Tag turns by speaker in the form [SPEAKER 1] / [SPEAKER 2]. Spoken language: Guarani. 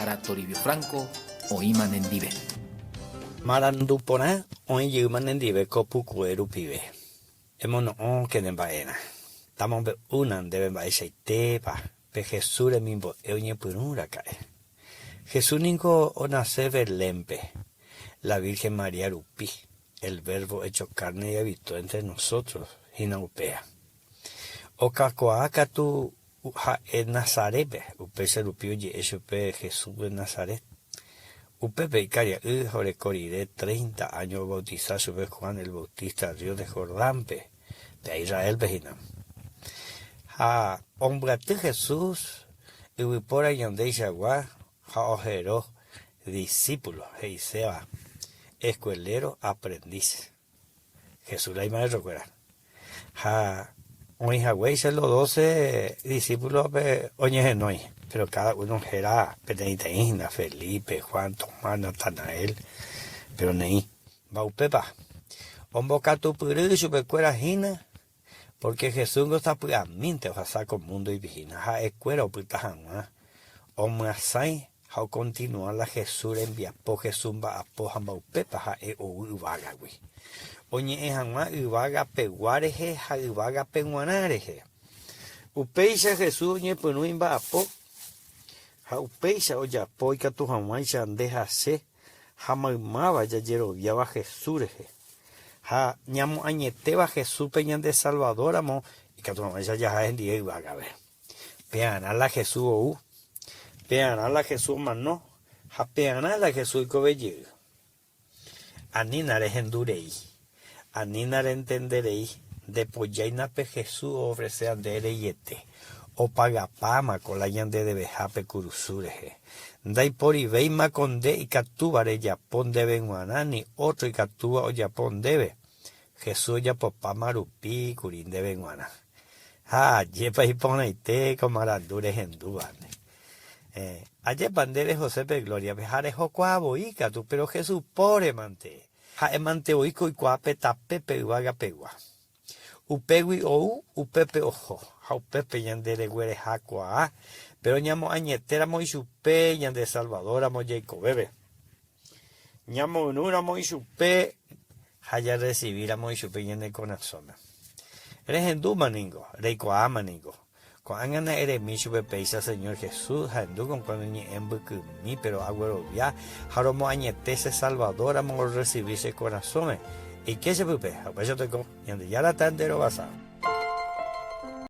[SPEAKER 1] Mbo'ehára Toribio Franco oĩma nendive.
[SPEAKER 2] Marandu porã oĩ jeýma nendive ko pukue rupive. Emono'õke ne mba'erã. Tamombe'úna ndéve mba'eichaitépa pe Jesús remimbo'e oñepyrũ raka'e. Jesús ningo onase Belénpe, la Virgen María rupi, el Verbo hecho carne y habitó entre nosotros hína upéva. Okakuaa katu ha'e Nazarépe, upéicha rupi oje'e chupe Jesús de Nazaret. Upépe ikaria'y ha oreko rire treinta áño obautisa chupe Juan el Bautista rrío de Jordánpe, pe Israélpe hína. Ha ombyaty Jesús yvypóra ñandeichagua ha ohero disípulo, he'iséva eskueléro, aprendiz. Jesús la imaestrokuéra. Ha oĩ haguéicha los doce disípulope oñehenói, péro káda uno héra peteĩteĩ hína, Felipe, Juan, Tomás, Natanael, péro neĩ. Mba'upépa ombokatupyry chupekuéra hína? Pórke Jesúsngo sapy'amínte ohasa ko múndoipi hína, ha'ekuéra opyta hag̃ua omyasãi ha okontinua la Jesús rembiapo, Jesús mba'apo ha mba'upépa ha'e ou yvágagui. Oñe'ẽ hag̃ua yvágapegua rehe ha yvágape g̃uarã rehe. Upéicha Jesús oñepyrũ imba'apo ha upéicha ojapo ikatu hag̃uáicha nde ha che ha maymáva jajeroviáva Jesús rehe ha ñamoañetéva Jesúspe ñande Salvador ramo ikatu hag̃uáicha jaha hendive yvágape. Pearã la Jesús ou, pearã la Jesús omano ha pearã la Jesús oikove jey. Anína rehendu rei, anína rentende rei, ndepojáina pe Jesús oofresea nde reiete, opagapáma ko la ñande deveha pe kurusu rehe. Ndaiporivéima ko nde ikatúva rejapo ndéve g̃uarã ni ótro ikatúva ojapo ndéve, Jesús ojapopáma rupi kuri ndéve g̃uarã. Ha ajépa iporãite ko marandu rehendúva nde. Eh, ajépa nde rehose pe glóriape ha rehokuaa voi katu, péro Jesús póre mante. Ha'e mante voi ko oikuaa pe tape pe yvága pegua. Upégui ou, upépe oho, ha upépe ñande reguerehakuaa, péro ñamoañetéramo ichupe ñande Salvador-ramo jaikovépe. Ñamoyrũramo ichupe ha jarresivíramo ichupe ñane korasõme. Rehendúma ningo, reikuaáma ningo. Ko'ág̃a na'eremi chupe péicha Señor Jesús, ahendu con cuando ñe'ẽ mbykymi, pero aguerovia ha romoañete che Salvador ramo orresivi che korasõme. Eike che pype, ha upéicha toiko. Ñandejára ta nde rovasa.